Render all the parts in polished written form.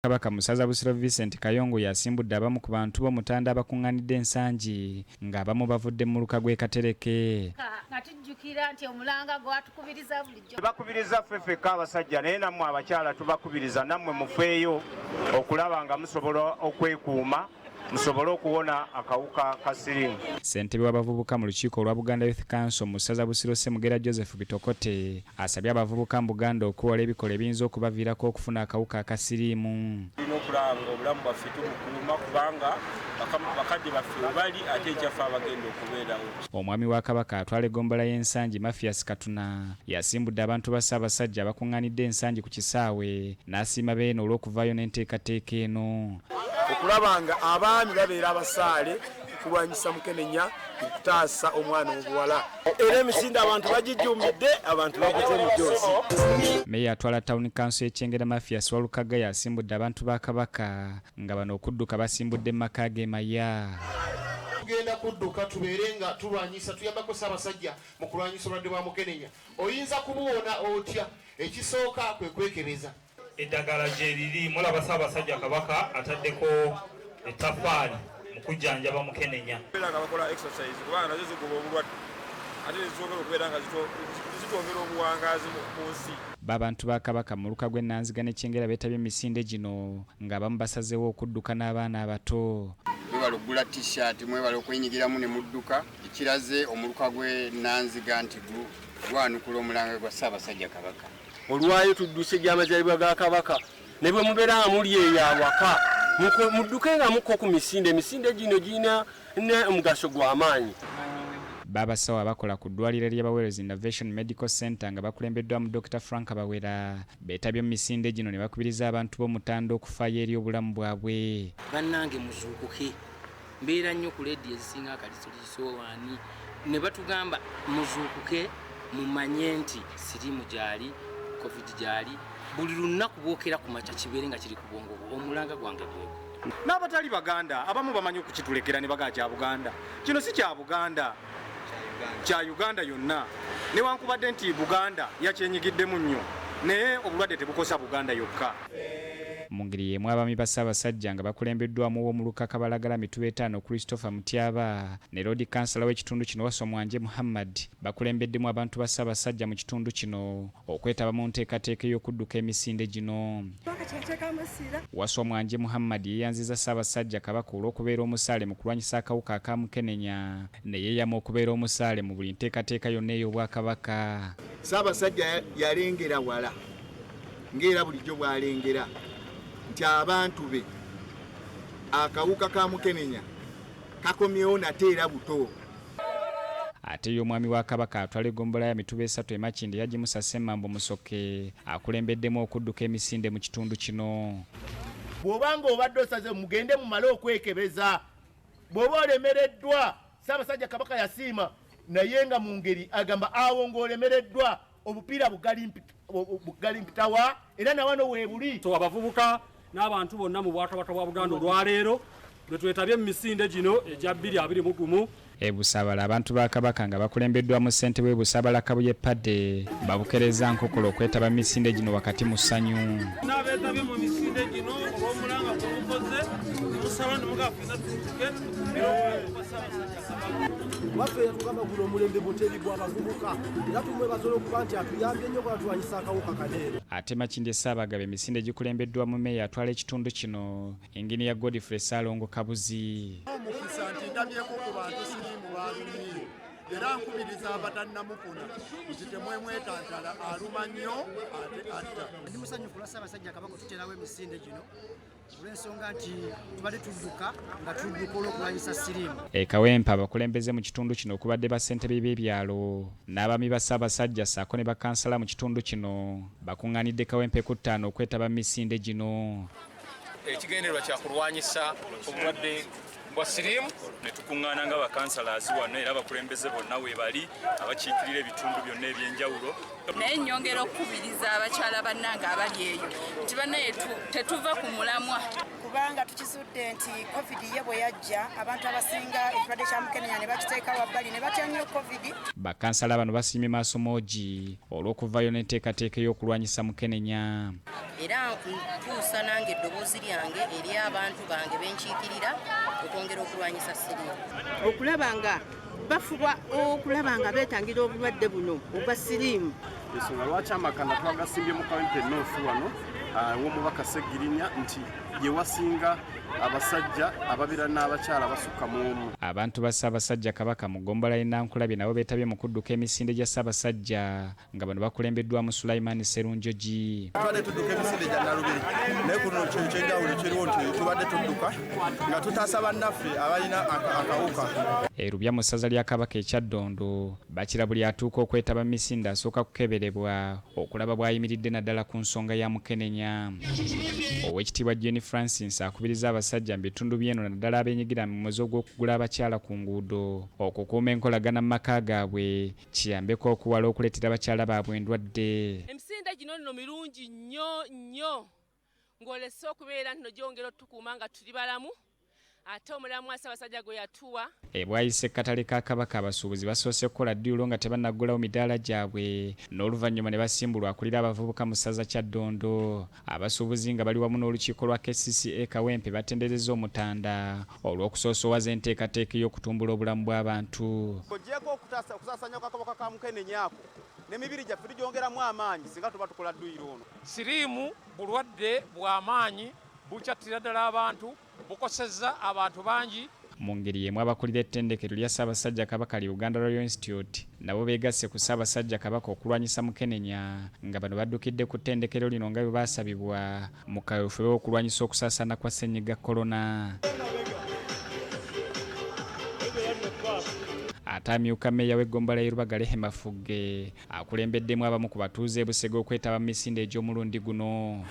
Kabaka mu ssaza Busiro Vincent Kayongo y'asimbudde abamu ku bantu b'Omutanda abakunganidde e Nsangi ng'abamu bavudde mu muluka gw'e Katereke. Nga tujjukira nti omulanga gwatukubiriza bulijjo. Tebakubiriza ffe ffekka abasajja naye nammwe abakyala tubakubiriza nammwe mufeeyo okulaba nga musobola okwekuuma musobole okuwona akawuka ka siriimu. Ssentebe w'abavubuka mu lukiiko olwa Buganda Youth Council mu ssaza Busiro Ssemugera Joseph Bitokote asabye abavubuka mu Buganda okwewala ebikolwa ebiyinza okubaviirako okufuna akawuka aka siriimu. Tulina okulaba nga obulamu bwaffe tubukuuma kubanga bakadde baffe webali ate ekyaffe abagenda okubeerawo. Omwami wa Kabaka atwala eggombolola y'e Nsangi Mathias Katuna yasimbudde abantu ba Ssaabasajja abakungaanidde e Nsangi ku kisaawe n'asiima Beene olw'okuvaayo n'enteekateeka eno. Okulaba nga abaami babeera abasaale kulwanyisa mukenenya mu kutaasa omwana obuwala. Era emisinde abantu bagijjumbidde, abantu baguze emijoozi. Meeya atwala Town Council y'e Kyengera Mathias Walukagga y'asimbudde abantu ba Kabaka nga bano okudduka basimbudde mu maka ge e Maya. Tugenda kudduka tubeere nga tulwanyisa, tuyambako Ssaabasajja mu kulwanyisa obulwadde bwa mukenenya. Oyinza kubuwona otya? Ekisooka kwe kwekebeza. Eddagala gyeriri, mulaba Ssaabasajja Kabaka ataddeko ettaffaali mu kujjanjaba mukenenya. Okubeera nga bakola exercise kubanga nazo zigoba obulwadde ate nezitwongera okubeera nga zitwongera obuwangaazi mu nsi. Bo abantu ba Kabaka mu muluka gw'e Nanziga ne Kyengera beetabye mu misinde gino ng'abamu basazeewo okudduka n'abaana abato. Mwebale okugula T-shirt, mwebale okwenyigiramu ne mudduka, ekiraze omuluka gw'e Nanziga nti gwanukula omulanga gwa Ssaabasajja Kabaka. Olwayo tudduse gy'amazaalibwa ga Kabaka, ne bwe mubeera nga muli eyo awaka mudduke nga mukko ku misinde, emisinde gino girina omugaso gwa maanyi. Babasawo abakola ku ddwaliro lya Bawero's Innovation Medical Centre nga bakulembeddwamu Dokita Frank Bawera beetabye mu misinde gino ne bakubiriza abantu b'Omutanda okufaayo eri obulamu bwabwe. Bannange muzuukuke, mbeera nnyo ku leediyo ezisinga akalisoliso ani ne batugamba muzuukuke mumanye nti siriimu gyali, covid gyali, buli lunnaku bwokera ku makya kibeere nga kiri ku bwongo bwo, omulanga gwange gwegwo. N'abatali Baganda abamu bamanyi okukitulekera ne bagaa kya Buganda. Kino si kya Buganda, kya Uganda yonna. Newankubadde nti Buganda yakyenyigiddemu nnyo, naye obulwadde tebukosa Buganda yokka. Mu ngeri y'emu abaami ba Ssaabasajja nga bakulembeddwamu ow'omuluka Kabalagala Mituba Etaano Christopher Mutyaba ne Loodi Kansala w'ekitundu kino Wasswa Mwanje Muhammad bakulembeddemu abantu ba Ssaabasajja mu kitundu kino okwetaba mu nteekateeka ey'okudduka emisinde gino. Wasswa Mwanje Muhammad yeeyanzizza Ssaabasajja Kabaka olw'okubeera omusaale mu kulwanyisa akawuka aka Mukenenya ne yeeyama okubeera omusaale mu buli nteekateeka yonna ey'Obwakabaka. Ssaabasajja yalengera wala ng'era bulijjo bw'alengera nti abantu be akawuka ka Mukenenya kakomyewo nate era buto. Ate ye Omwami wa Kabaka atwala eggombolola ya Mituba Esatu e Makindye Hajji Musa Ssemmambo Musoke akulembeddemu okudduka emisinde mu kitundu kino. Bw'oba ng'obadde osaze mugende mumale okwekebeza. Bw'oba olemereddwa, Ssaabasajja Kabaka yasiima naye nga mu ngeri agamba awo ng'olemereddwa obupiira bugalimpitawa era na wano weebuli. So abavubuka n'abantu bonna mu Bwakabaka bwa Buganda olwaleero lwe twetabye mu misinde gino egya 2021. E Busabala abantu ba Kabaka nga bakulembeddwamu ssentebe w'e Busabala Kabuye Paddy babukerezza nkokola okwetaba mu misinde gino wakati mu ssanyu. N'abeetabye mu misinde gino olw'omulanga gwe mukoze ne musaba ne mugamba ffenna tutuuke tukuumire obulamu bwa Ssaabasajja Kabaka. Waffe yatugamba guno omulembe Mutebi gwa bavubuka era tumwebaza olwokuba nti atuyambye nnyo okuba tulwanyisa akawuka kano eno. Ate Makindye Ssaabagabo emisinde gikulembeddwamu Meeya atwala ekitundu kino Yinginiya Godfrey Ssaalongo Kabuzi. Omukisa nti ndabyeko ku bantu siriimu baalumye era nkubiriza abatannamufuna nti temwemwetantala aluma nnyo ate atta. Ndi musanyufu olwa Ssaabasajja Kabaka otuteerawo emisinde gino olw'ensonga nti tubadde tudduka nga tudduka olw'okulwanyisa siriimu. E Kawempe abakulembeze mu kitundu kino okubadde bassentebe b'ebyalo n'abaami ba Ssaabasajja ssaako ne bakansala mu kitundu kino bakungaanidde Kawempe ku ttaano okwetaba mu misinde gino. Ekigendererwa kya kulwanyisa obulwadde bwa siriimu. Ne tukuŋŋaana nga bakansalazi wano era abakulembeze bonna weebali abakiikirira ebitundu byonna eby'enjawulo. Naye nnyongera okukubiriza abakyala bannange abali eyo nti bannaye tetuva ku mulamwa. Kubanga tukizudde nti COVID ye bwe yajja, abantu abasinga ekirwadde kya mukenenya ne bakiteeka wabbali ne batya nnyo COVID. Bakansala bano basiimye Maaso Moogi olw'okuvaayo n'enteekateeka ey'okulwanyisa mukenenya. Era ntuusa nange eddoboozi lyange eri abantu bange benkiikirira okwongera okulwanyisa siriimu. Okulaba nga bafuba okulaba nga beetangira obulwadde buno obwa siriimu. Ensonga lwaki amakanda twagasimbye mu Kawempe North wano w'omubaka Segirinya nti ye wasinga abasajja ababeera n'abakyala basukka mu omu. Abantu ba Ssaabasajja Kabaka mu ggombolola y'e Nankulabye nabo beetabye mu kudduka emisinde gya Ssaabasajja, nga bano bakulembeddwamu Sulaiman Serunjogi. Tubadde tudduka emisinde gya Nalubiri, naye kuno ekyenjawulo kiriwo nti tubadde tudduka nga tutaasa bannaffe abalina akawuka. Erubya mu ssaza lya Kabaka e Kyaddondo bakira buli atuuka okwetaba mu misinde asooka kukeberebwa okulaba bw'ayimiridde, naddala ku nsonga ya mukenenya. Oweekitiibwa Jane Francis akubiriza abasajja mu bitundu by'eno, naddala abeenyigira mu muze ogw'okugula abakyala ku nguudo, okukuuma enkolagana mu maka gaabwe kiyambeko okuwala okuleetera abakyala baabwe endwadde. Emisinde gino nno mirungi nnyo nnyo, ng'olese okubeera nti gyongera otukuuma nga tuli balamu, ate omulamwa Ssaabasajja gwe yatuwa. Ebwayise ekkatale ka Kabaka, abasuubuzi basoose kukola dduyiro nga tebannaggulawo midaala gyabwe, n'oluvannyuma ne basimbulwa akulira abavubuka mu ssaza Kyaddondo. Abasuubuzi nga bali wamu n'olukiiko lwa KCCA Kawempe batenderezza Omutanda olw'okusoosowaza enteekateeka ey'okutumbula obulamu bw'abantu. Ogyeko okusaasaanya kw'akawuka ka mukenenya ako, n'emibiri gyaffe tugyongeramu amaanyi singa tuba tukola dduyiro ono. Siriimu bulwadde bw'amaanyi, bukyattira ddala abantu, bukosezza abantu bangi. Mu ngeri y'emu, abakulira ettendekero lya Ssaabasajja Kabaka li Uganda Royal Institute nabo beegasse ku Ssaabasajja Kabaka okulwanyisa mukenenya, nga bano baddukidde ku ttendekero lino nga bwe baasabibwa mu kaweefube w'okulwanyisa okusaasaana kwa ssennyiga korona. Ate amyuka mmeeya w'eggombolola y'e Lubaga, Rehema Fugge, akulembeddemu abamu ku batuuze e Busega okwetaba mu misinde egy'omulundi guno.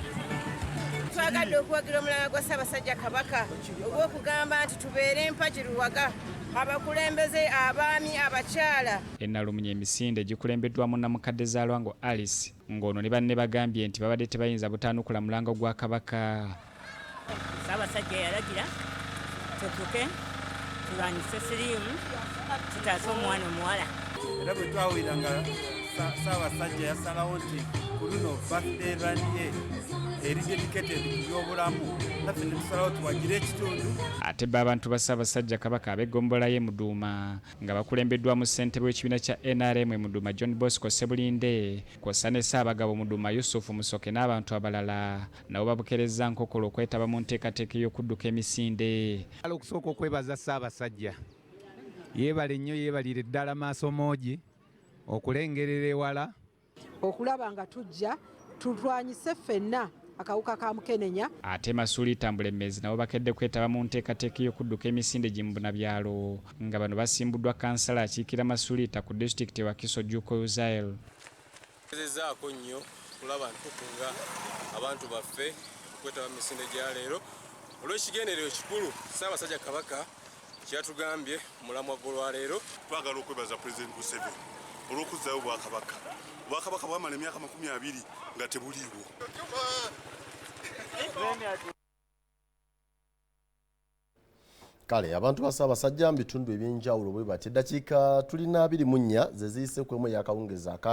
Twagadde okuwagira omulanga gwa Ssaabasajja Kabaka ogw'okugamba nti tubeere mpagi luwaga, abakulembeze, abaami, abakyala. Enalumunya emisinde gikulembeddwamu Namukadde Zaalwango Alice, ng'ono ne banne bagambye nti babadde tebayinza butaanukula mulango gwa Kabaka. Ssaabasajja yalagira tudduke tulwanyise siriimu, tutaase omwana omuwala. Era bwe twawulira nga Ssaabasajja yasalawo nti ku luno birthday run ye eri dedicated ku byobulamu, naffe ne tusalawo tuwagire ekitundu. Ate bo abantu ba Ssaabasajja Kabaka ab'eggombolola y'e Muduuma nga bakulembeddwamu ssentebe w'ekibiina kya NRM e Muduuma, John Bosco Sebulinde, kw'ossa ne Ssaabagabo Muduuma Yusufu Musoke n'abantu abalala, nabo babukerezza nkokola okwetaba mu nteekateeka ey'okudduka emisinde. Okusooka okwebaza Ssaabasajja, yeebale nnyo, yeebalire ddala Maaso Moogi okulengerera ewala. Okulaba nga tujja tulwanyise ffenna akawuka ka mukenenya. Ate Masuuli Tambulemezi nabo bakedde kwetaba mu nteekateeka ey'okudduka emisinde gimubunabyalo, nga bano basimbuddwa kansala akiikira Masuliita ku disitulikiti Wakiso, Juuko Uzael. Gezezaako nnyo kulaba ntukunga abantu baffe okwetaba mu misinde gya leero olw'ekigendererwa ekikulu Ssaabasajja Kabaka kyatugambye mulamwa gw'olwaleero. Twagala okwebaza Pulezidenti Museveni olw'okuzzaayo Obwakabaka. Obwakabaka bwamala emyaka 20 nga tebuliiwo. Kale abantu ba Ssaabasajja mu bitundu ebyenjawulo bwe bati. Eddakiika tulina 24 ze ziyise ku 1 eyakawungezi aka